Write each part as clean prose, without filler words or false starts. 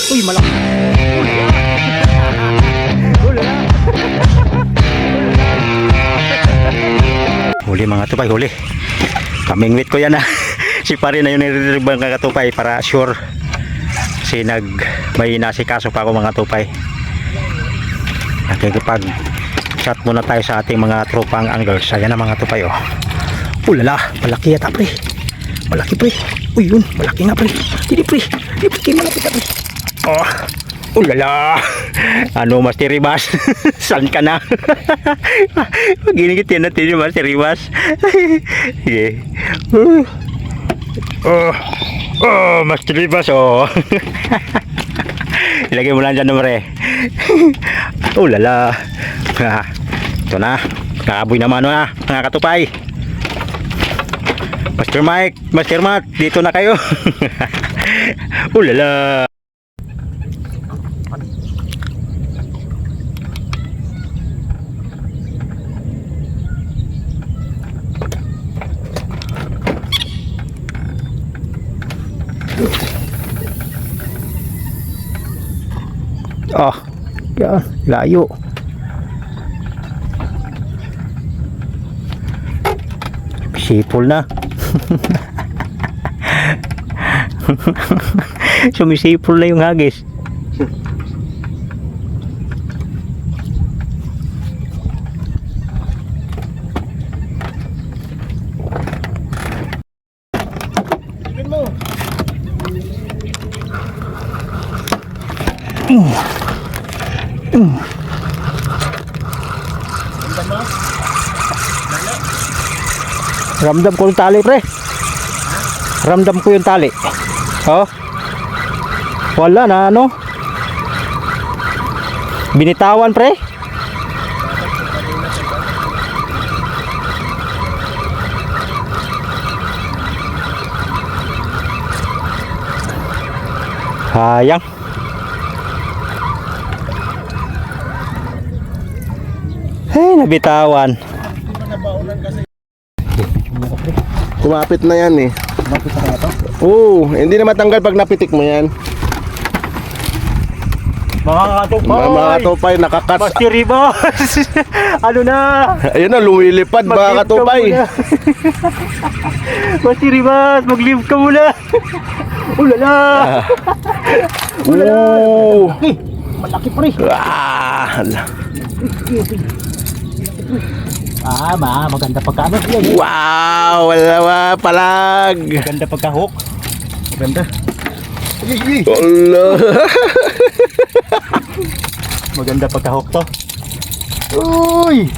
Uy, malaki. Ulala. Huli mga katupay, huli. Kaming wait ko yan ha. Si pare na yun niribang katupay para sure. Kasi may nasikaso pa ako mga katupay. Nakikipag shot muna tayo sa ating mga tropang anglers. Ayan na mga katupay oh. Ulala, malaki yata pre. Malaki pre. Uy yun, malaki nga pre. Hindi pre. Hindi pre, malaki ka pre. Oh, ulala. Ano Master Ribas? Saan ka na? Ginigit yan natin yung Master Ribas. Sige. Oh, Master Ribas oh. Ilagay mo lang dyan nombre. Ulala. Ito na. Nakaboy naman na mga katupay. Master Mike, Master Matt, dito na kayo. Ulala. Oh, yan, layo. Sipol na. Sumisipol na yung hagis. Ramdam ko yung tali pre. Ramdam ko yung tali. Oh. Wala na ano. Binitawan pre. Sayang. Hey, nabitawan. Kumapit na yan eh. Kumapit na kaya to? Oo, hindi na matanggal pag napitik mo yan. Mga katupay! Mga katupay, nakakas. Master Ribas! Ano na? Ayun na, lumilipad mga katupay. Master Ribas, mag-leave ka muna! Ulala! Oo! Malaki pre! Maganda pagka ano yan. Wow! Wala palag! Maganda pagka hook. Maganda. Allah! Maganda pagka hook to. Uy!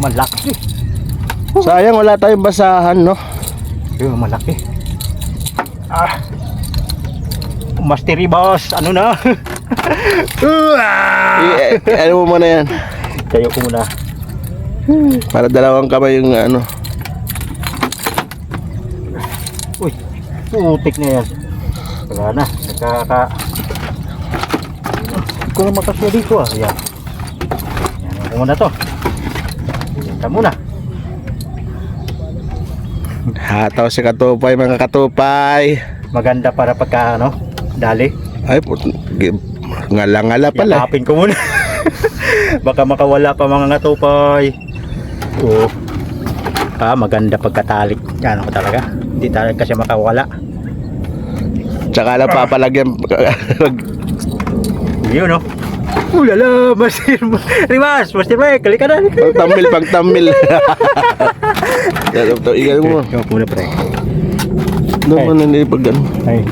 Malaki. Sayang wala tayong basahan, no? Yung malaki. Master Ribas, ano na? Ano mo muna yan? Tayo ko muna. Para dalawang kamay yung ano. Uy, putik na yan. Wala na, Hindi ko na makasya dito ah. Ayan. Ayan ako muna to. Ayan ka muna. Hataw si katupay mga katupay. Maganda para pagka ano, dali. Ay, ngala-ngala pala. Yakapin ko muna. Baka makawala pa mga katupay. Oo. Maganda pagkatalik. Ano ko talaga. Hindi talaga kasi makawala. Tsaka lang papalagyan. Yun no. Ulala, Master Ribas, Master Mike, kalika na. Pagtamil. Iyan mo. Ikaw muna pre. Doon mo na nilipag ano. Ay.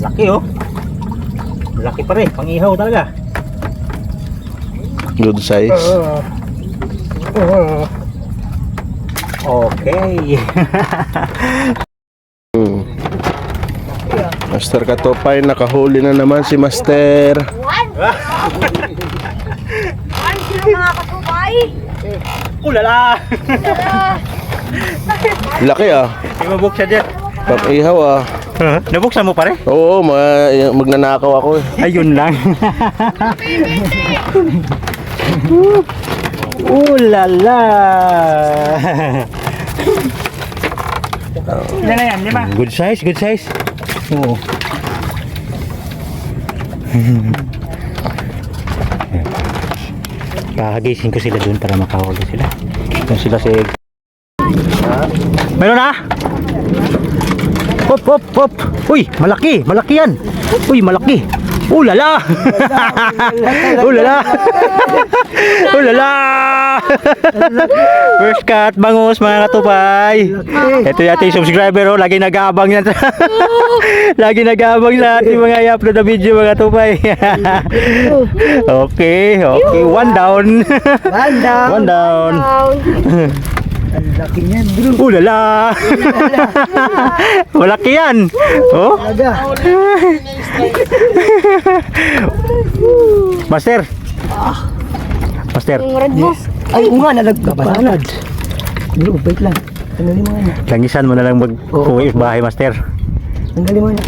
Laki oh. Laki pa rin, pang-ihaw talaga. Good size. Okay. Master Katupay, nakahuli na naman si Master. Ay, sino mga katupay? Ulala! Laki ah. May mabuk siya dyan. Pang-ihaw ah. Nabuksan mo pare? Oo, magnanakaw ako eh. Ayun lang. La la. Ilan na yan? 5? Good size, good size. Oo. Kakagising ko sila doon para makahuli sila. Doon sila si... Meron na? Hop, hop, hop. Uy, malaki. Malaki yan. Uy, malaki. Ulala! Ulala! Ulala! First cut, bangus mga katupay. Ito yung ating subscriber, oh. Lagi nag-aabang yan. Lagi nag-aabang sa ating mga i-upload na video mga katupay. Okay, okay. One down. One down. Ang laki niyan, bro. Ulala! Malaki yan. Oh? Master. Master. Yung red mo. Ay, nga, nalagkabalad. Bro, wait lang. Tanggalin mo nga. Langisan mo na lang mag-uwi sa bahay, Master. Tanggalin mo na.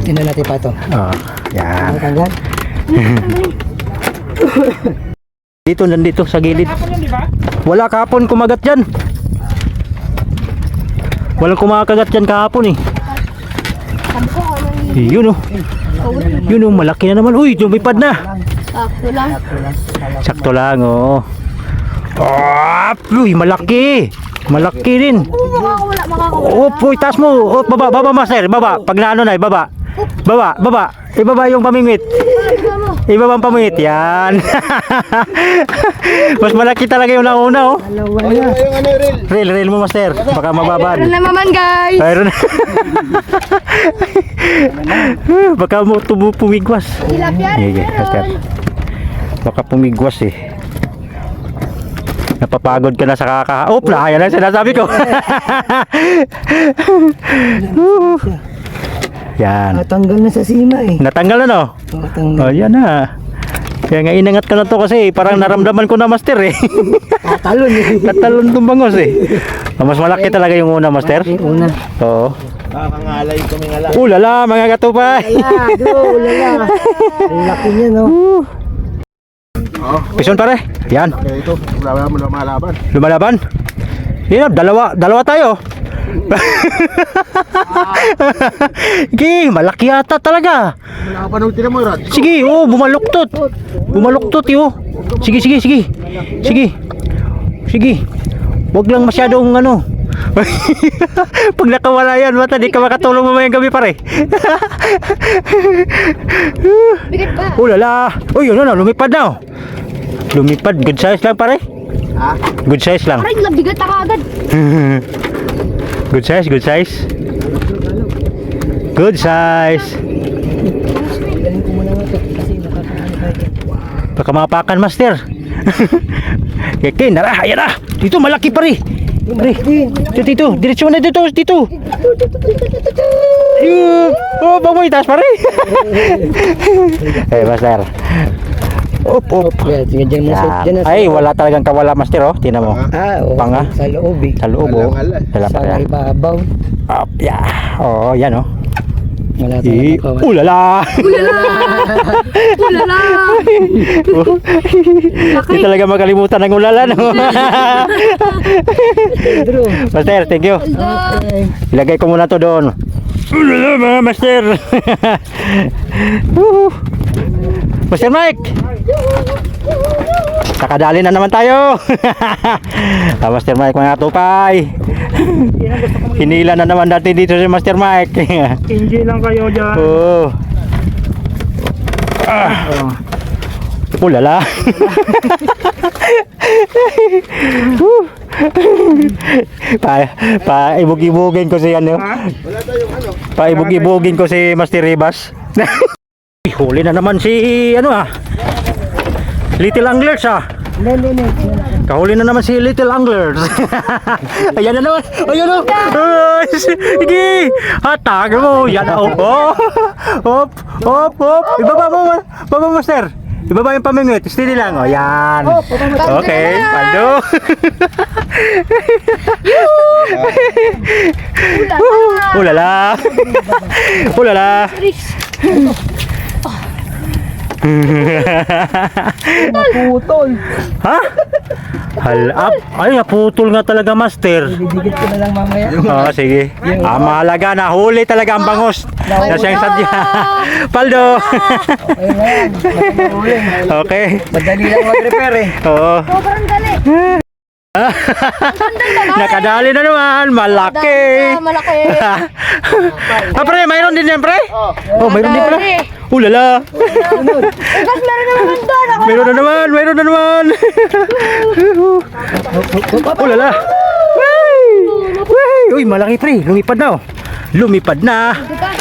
Tingnan natin pa ito. Oh, yan. Tanggal. Dito, nandito sa gilid. Wala kahapon kumagat dyan. Walang kumakagat dyan kahapon eh. Yun oh. Yun oh, malaki na naman. Uy, lumipad na. Sakto lang. Sakto lang oh. Oh, uy, malaki. Malaki rin. Makakawala. Oh, uy, taas mo. Oh, baba, baba, Master. Baba. Pag naano na, baba. Baba, baba. Ibaba yung pamingwit. Ibaba ang pamingwit. Yan. Mas malaki talaga yung nauna, oh. Reel mo, Master. Baka mababad. Meron na naman guys. Mayroon. Baka mo pumigwas. Tilapia rin Sige, Master. meron. Baka pumigwas eh. Napapagod ka na sa kaka... Oh, ayan na sinasabi ko. Yan. Natanggal na sa sima eh. Natanggal na no? Natanggal. Oh, yan na. Kaya nga inangat ka na to kasi parang naramdaman ko na, Master eh. Tatalon eh. Tatalon tong bangos eh. Mas malaki talaga yung una, Master. Yung una. Oo. Nakakangalay kami nga lang. Ulala, mga katupay. Ulala. Ang laki niya no. Pison pare. Yan. Kaya ito, wala mo na malaban. Lumalaban. Yan, dalawa tayo. Sige, malaki yata talaga. Nakapanood din mo, Rod. Sige, oh, bumaluktot. Bumaluktot, yo. Sige. Sige. Wag lang masyadong ano. Pag nakawala yan, mata, di ka makatulong mamayang gabi pare. Bigat pa. Ulala. Uy, yun na, lumipad na. Oh. Lumipad, good size lang pare. Ha? Good size lang. Parang nabigat ako agad. Good size, good size. Good size. Galing ko muna nga ito kasi nakakaano tayo. Baka mapakan, Master. Okay, nara, ayan na. Dito, malaki pare. Pare, dito. Diretso na dito. Oh, baboy, taas pare. Eh, Master. Op. Yeah, sige dyan mo sa dyan na. Ay, wala talagang kawala, Master, oh. Tingnan mo. Oo. Panga. Sa loob eh. Sa loob, oh. Dala pa Sa yan. ibabaw. Up, yeah. Oh, yan, oh. Wala talagang kawala. Ulala! Ulala. Hindi talaga makalimutan ng ulala, no? Pedro. Master, thank you. Okay. Ilagay ko muna to doon. Ulala, mga Master! Master Mike! Nakadali na naman tayo! Master Mike, mga tupay! Hinila na naman natin dito si Master Mike. Enjoy lang kayo dyan. Oh. Ulala. Ibug-ibugin ko si ano. Ibug-ibugin ko si Master Ribas. Huli na naman si ano Little Anglers Hindi. Kahuli na naman si Little Anglers. Ayan na naman. Ayan na. Ay, sige. Hatag mo. Yan na. Hop. Ibaba mo. Baba, Master. Ibaba yung pamingwit. Steady lang. O, yan. Okay, Paldo. Ulala. Ulala. Putol. Ha? Halap. Ay, naputol nga talaga, master. Didikit ko na lang mamaya. Oo, sige. Mahalaga na. Huli talaga ang bangos. Na siyang sadya. Paldo. Okay na yan. Matulungin. Okay. Madali lang mag-repair eh. Oo. Sobrang dali. Nakadali na naman. Malaki. Malaki. Pre, mayroon din yan, pre? Oh, mayroon din pala. Ulala. Ugas meron naman doon. Ako Mayroon na naman. Mayroon na naman. Ulala. Wey! Uy, malaki, pre. Lumipad na, oh. Lumipad na.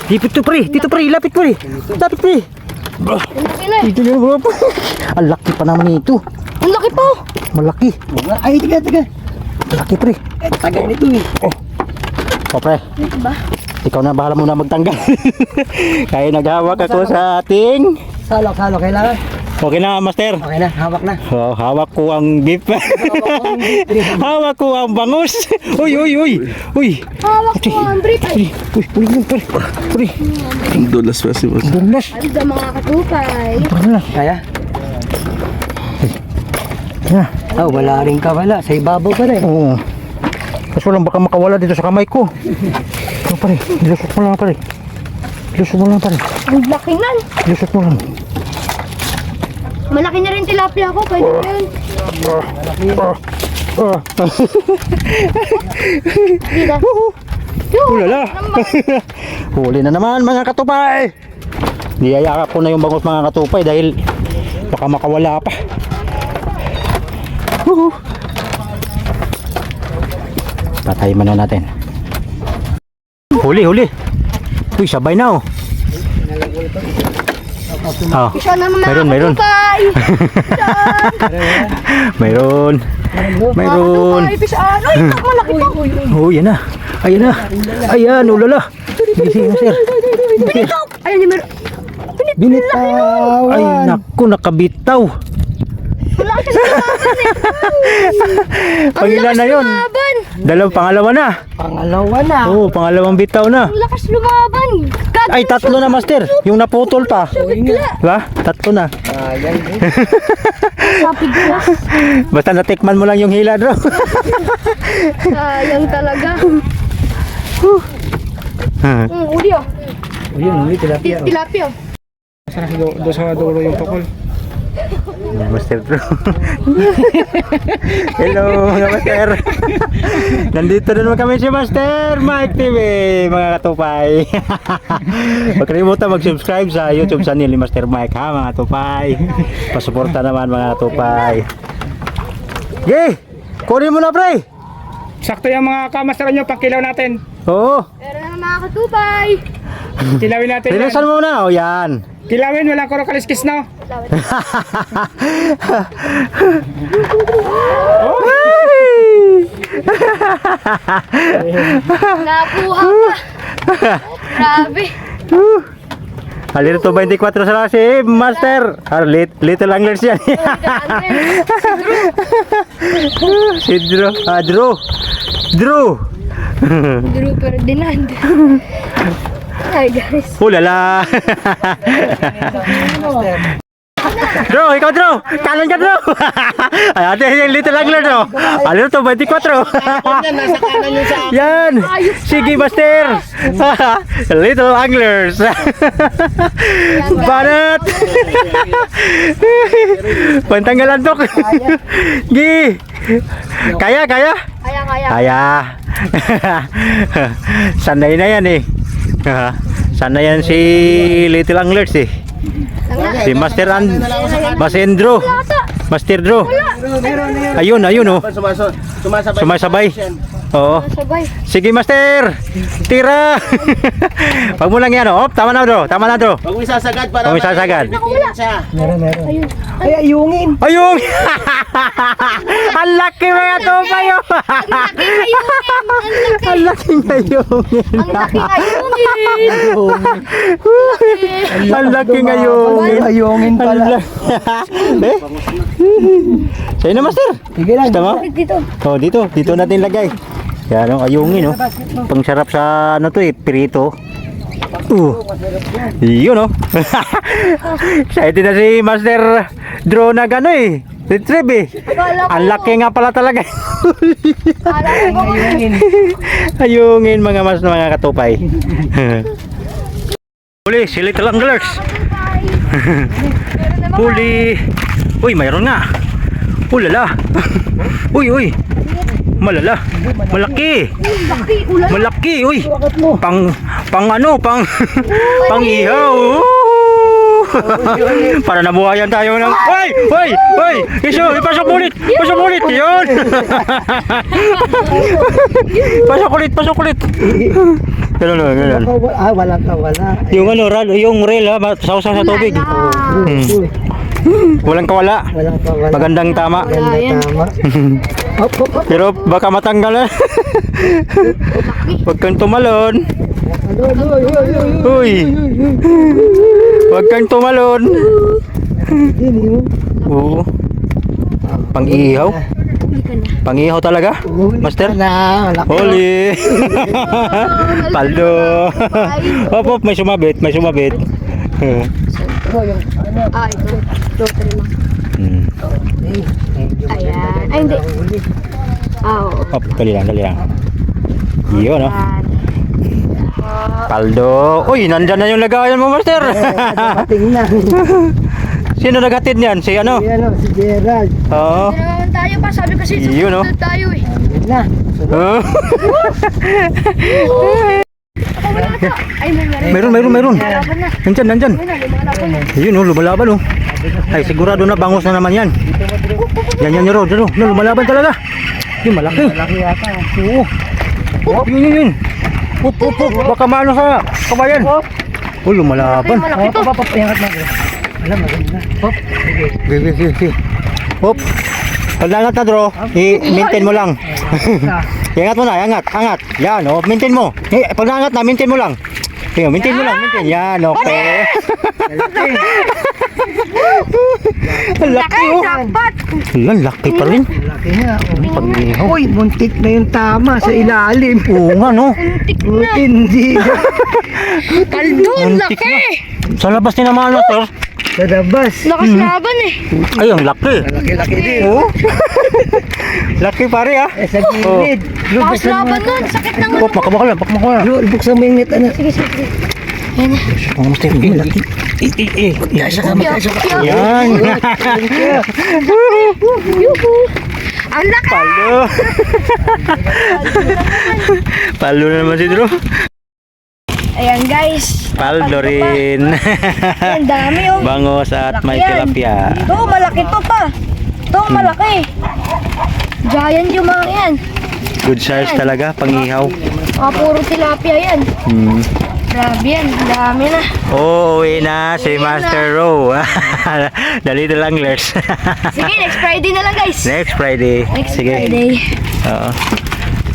Dito, pre. Dito, pre. Lapit, pre. Lapit, pre. Dito yun, bro. Ang laki pa naman ito. ang laki po. Malaki. Ay, tiga. Malaki, pre. Tagal nito eh. O, pre. Ikaw na bahala muna magtanggal. Kaya naghawak ako sa ating... Salok, kailangan. Okay na, master. Okay na, hawak na. Oh, hawak ko ang beef. Hawak ko ang bangus. Uy. Hawak ko ang brick. Ay, Uy, yun, pre. Pre. Dulas pa si boss. Dulas. ano sa mga katupay. Kaya? Yeah. Oh, wala rin ka wala. Sa ibabaw pa rin. Oo. Kaso lang baka makawala dito sa kamay ko. Ano, pare? Ilusot mo lang, pare. Ang laki nan. Ilusot mo lang. Malaki na rin tilapia ko. Pwede ba yun? Dito. Ulala. Huli na naman, mga katupay. Niyayakap ko na yung bangus, mga katupay, dahil baka makawala pa. Patayin muna natin. Huli. Uy, sabay na, oh. Oh, Isa naman mga Mayroon. katupay. mayroon. Mga katupay. Pisaan. Ay, malaki po. Oh, yan na. Ayan, ulala. Sige, sir. Ayan yung meron. Binitaw. Ay, naku, nakabitaw. Wala kasi lumaban eh. Pangilan na yun? Lumaban. Pangalawa na. Pangalawa na. Oo, pangalawang bitaw na. Ang lakas lumaban. Ay, tatlo na, master. Yung naputol pa. Diba? Tatlo na. Ayan. Sapig ko. Basta natikman mo lang yung hila, bro. Sayang talaga. Uli oh. Yun, tilapia. Tilapia. Doon sa dulo yung tukol. Master, bro. Hello, mga master. Nandito na naman kami si Master Mike TV, mga katupay. Huwag kalimutan mag-subscribe sa YouTube channel ni Master Mike, ha, mga katupay. Pasuporta naman, mga katupay. Yay! Kunin mo na, pre! Sakto yung mga kamaster nyo, pangkilaw natin. Oo. Pero na mga katupay. Kilawin natin yan. Relaxan mo na, o yan. Kilawin, walang kuro kaliskis no. Nakuha pa. Grabe. Alirto 24 sa si Master. Little anglers yan. Si Drew. Drew. Drew Ferdinand. Hi guys. Ulala. Drew, ikaw Drew. Kanan ka Drew. Ay, ate yung little angler no. Alirto 24. Yan. Sige Master. Little anglers. Banat. Pantanggalan tok. Gi. Kaya. Kaya. Sanay na yan eh. Sanay yan si Little Anglers eh. Si Master Drew. Master Drew. Ayun oh. Sumasabay. Oo. Sabay. Sige Master. Tira. Pag mo lang yan oh. Tama na Drew. Huwag mo isasagad para Huwag mo isasagad. maibigyan siya. Meron. Ayun. Ay, ayungin. Ayun! Ang laki mga tupay oh! Ang laki ngayongin! Ang laki ayungin. Ang laki ngayongin! Ayungin pala. Eh? Sa'yo na, master! Sige lang. Gusto mo? Dito. Oh, dito natin lagay. Yan ang ayungin oh. Pang sarap sa ano to eh, pirito. Yun oh. Excited na si Master Drone na gano eh. Retrieve eh. Ang laki nga pala talaga. Ayungin. Ayungin mga katupay. Huli, si Little Anglers. Huli. Uy, mayroon nga. Ulala. Uy. Malala. Malaki. Malaki, uy. Pang ihaw. Para nabuhayan tayo ng. Hoy. Iso, ipasok ulit. Yun. Pasok ulit. Ganun. Walang kawala. Yung yung rail ha, sausaw sa tubig. Walang kawala. Walang kawala. Magandang tama. Ganda tama. Pero baka matanggal na. Huwag kang tumalon. Uy. Huwag kang tumalon. Oo. Pang-ihaw. Pang-ihaw talaga? Master? Na, Huli. Paldo. Hop, may sumabit. Ah, ito. Floater lang. Ayan. Ay, hindi. Ah, oo. Hop, dali lang. Yun, no? Paldo. Uy, nandyan na yung lagayan mo, Master. Tingnan. Sino nagatid niyan? Si ano? Si Gerald. Oo. Hindi naman tayo pa. Sabi kasi Yun, no? susunod tayo eh. Yun na. Oh. Ay, may Meron. Lumalaban na. Nandyan. Lumalaban na. Ayun, oh, lumalaban, oh. Ay, sigurado na bangos na naman yan. Yan, Rod. Lumalaban talaga. Yung malaki. Malaki yata. Oo. Yun. Up. Baka maano sa kabayan. Oh, lumalaban. Malaki to. Papapayangat na. Alam, maganda. Hop. Sige. Hop. Pag nangat na, Dro, i-maintain mo lang. Iangat mo na, angat. Yan, oh, maintain mo. Pag nangat na, maintain mo lang. Maintain mo lang. Yan, okay. Ang laki, oh. Ang laki pa rin. Laki nga. Pag-ihaw. Uy, muntik na yung tama sa ilalim. Oo nga, no? Hindi. Paldo, Muntik laki. na. Sa labas din naman, Master. Sa labas. Lakas laban eh. Ay, ang laki. Laki-laki din. Oo. Laki pare, ah. Sa gilid. Lakas laban nun. Sakit ng Oh, pakabaka lang. Buksan mo yung net. Ano? Sige. Oh, Master, ang laki. Yasa ka magkasa ka. Yan. Yuhu. Ang laki. Palo na naman si Drew. Ayan guys. Paldo rin. Ang dami oh. Bangos at may Laki yan. tilapia. Ito, malaki to pa. Ito, malaki. Giant yung mga yan. Good size talaga, pangihaw. Puro tilapia yan. Grabe yan, ang dami na. Oh, uwi na si Master Row. The Little Anglers. Sige, next Friday na lang guys. Next Friday. Next Sige. Friday. Oo.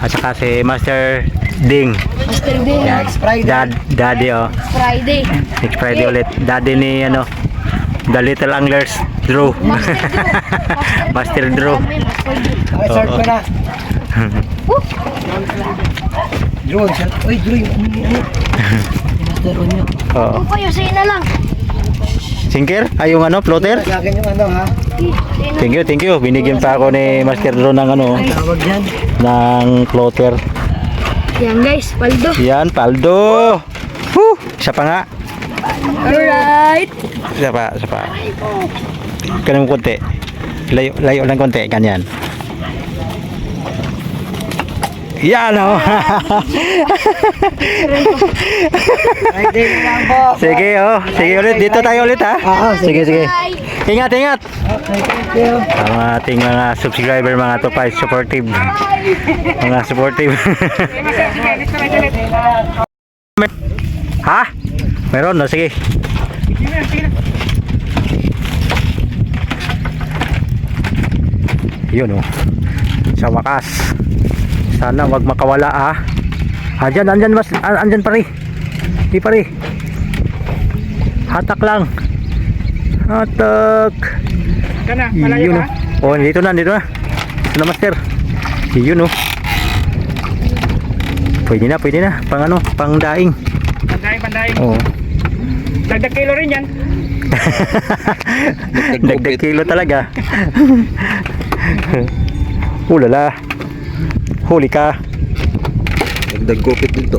At saka si Master Ding. Master Day na. Next Friday. Daddy, oh. Friday. Next Friday ulit. Daddy ni, ano, The Little Anglers, Drew. Master Drew. Ay, start ko na. Drone. Uy, drone. Master on nyo. Oo. Kung kayo, sige na lang. Sinker? Ay, yung ano, floater? Sa akin yung ano ha. Thank you. Binigyan pa ako ni Master Drew ng ano, Tawag yan. ng floater. Yan guys, paldo. Yan, paldo. Isa pa nga. Alright. Isa pa. Ganun konti. Layo lang konti, ganyan. Yan, oh. Friday na lang po. Sige, oh. Sige ulit. Dito tayo ulit, ha? Oo, Sige. Bye. Ingat. Okay, thank you. Ang ating mga subscriber, mga tupay, supportive. Mga supportive. Ha? Meron, no? Sige. Yun oh. Sa wakas. Sana wag makawala ah. Andyan mas, andyan pare. Di pare. Hatak lang. Hatak. Ika na, malayo Yun ka. oh. Oh, dito na. Dito na master. Yun oh. Pwede na. Pang ano, pang daing. Pandaing. Oo. Dagdag kilo rin yan. Dagdag kilo talaga. Ulala. Huli ka. Dagdag gupit dito.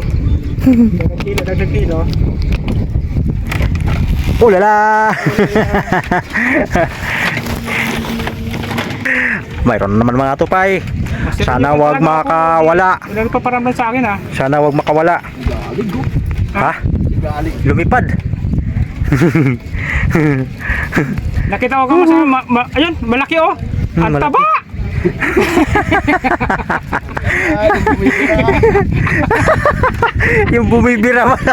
Dagdag kilo. Ulala. Mayroon naman mga tupay. Sana wag makawala. Wala pa paramdam sa akin ha. Sana wag makawala. Ha? Lumipad. Nakita ko kamo sa ayun, malaki oh. Ang malaki. taba. Yung bumibira pala.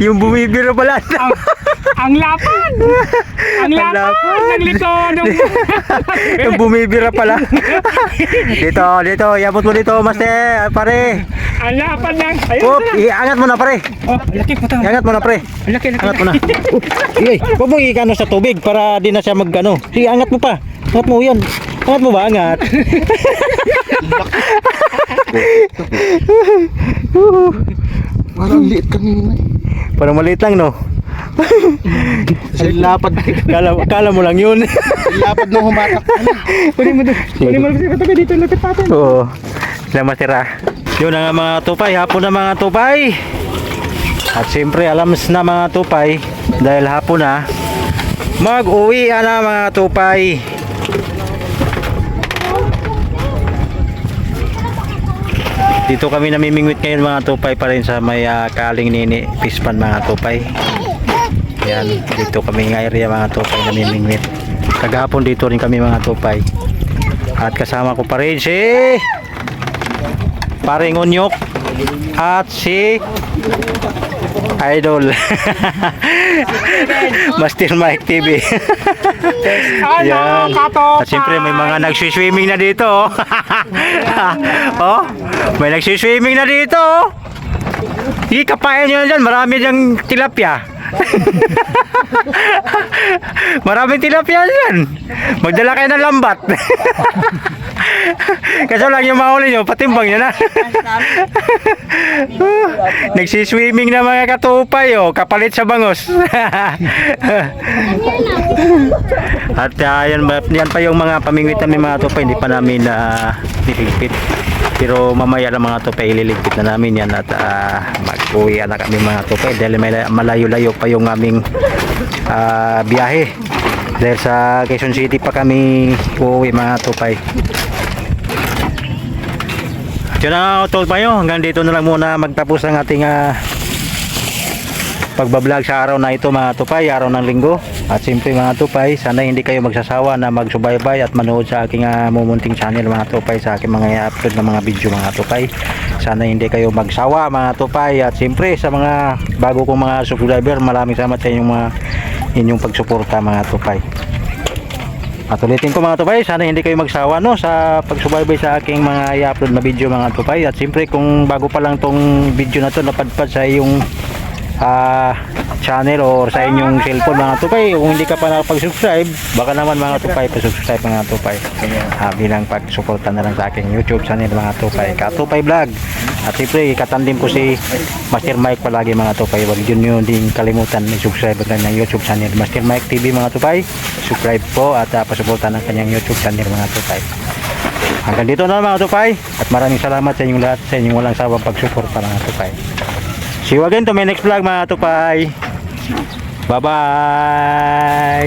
Yung bumibira pala. Ang lapad. Ang lapad ng likod. Yung bumibira pala. Dito, iabot mo dito, master, pare. Ang lapad ng. Ayun. Oop, iangat mo na, pare. Oh, laki ko ta. Iangat mo na, pre. Laki. Angat mo na. Sige, huwag mo ikano sa tubig para di na siya magano. Sige, angat mo pa. Angat mo yan. Angat mo ba? Angat. Parang liit kanina. Parang maliit lang, no? Silapad. Kala mo lang yun. Silapad nung humatak. Kunin mo doon. Kunin mo sa tabi dito lapit natin. Oo. Salamat, tira. Yun na nga mga tupay. Hapon na mga tupay. At siyempre, alams na mga tupay. Dahil hapon na. Mag-uwi na mga tupay. Dito kami namimingwit ngayon mga tupay pa rin sa may Kaling Nini Pispan mga tupay. Yan, dito kami ng area mga tupay namimingwit. Kagahapon dito rin kami mga tupay. At kasama ko pa rin si Paring Unyok at si Idol Master Mike TV. Yan. At siyempre may mga nagsiswimming na dito. Oh. Oh, may nagsiswimming na dito. Oh. Sige, kapain nyo na dyan. Marami dyang tilapia. Maraming tilapia dyan. Magdala kayo ng lambat. Kaso lang yung mahuli nyo, patimbang nyo na. Nagsiswimming na mga katupay, oh, kapalit sa bangos. At yan pa yung mga pamingwit namin mga tupay, hindi pa namin niligpit. Pero mamaya na mga tupay, ililigpit na namin yan at mag-uwi na kami mga tupay dahil may malayo-layo pa yung aming biyahe. Dahil sa Quezon City pa kami uuwi mga tupay. Yun na tol pa yun. Hanggang dito na lang muna magtapos ang ating pagbablog sa araw na ito mga tupay, araw ng linggo. At siyempre mga tupay, sana hindi kayo magsasawa na magsubaybay at manood sa aking mumunting channel mga tupay, sa aking mga upload na mga video mga tupay. Sana hindi kayo magsawa mga tupay. At siyempre sa mga bago kong mga subscriber, maraming salamat sa inyong pagsuporta mga tupay. At ulitin ko mga tupay, sana hindi kayo magsawa no sa pagsubaybay sa aking mga i-upload na video mga tupay. At siyempre kung bago pa lang tong video na to napadpad sa iyong channel or sa inyong cellphone mga tupay, kung hindi ka pa nakapag-subscribe, baka naman mga tupay pa-subscribe mga tupay bilang pagsuporta na lang sa aking YouTube channel mga tupay, Katupay Vlog. At siyempre katandim ko si Master Mike palagi mga tupay, wag yun din kalimutan i-subscribe lang ng YouTube channel Master Mike TV mga tupay. Subscribe po at pasuporta ng kanyang YouTube channel mga tupay. Hanggang dito na mga tupay at maraming salamat sa inyong lahat, sa inyong walang sawang pagsuporta mga tupay. See you again to my next vlog mga tupay. Bye bye.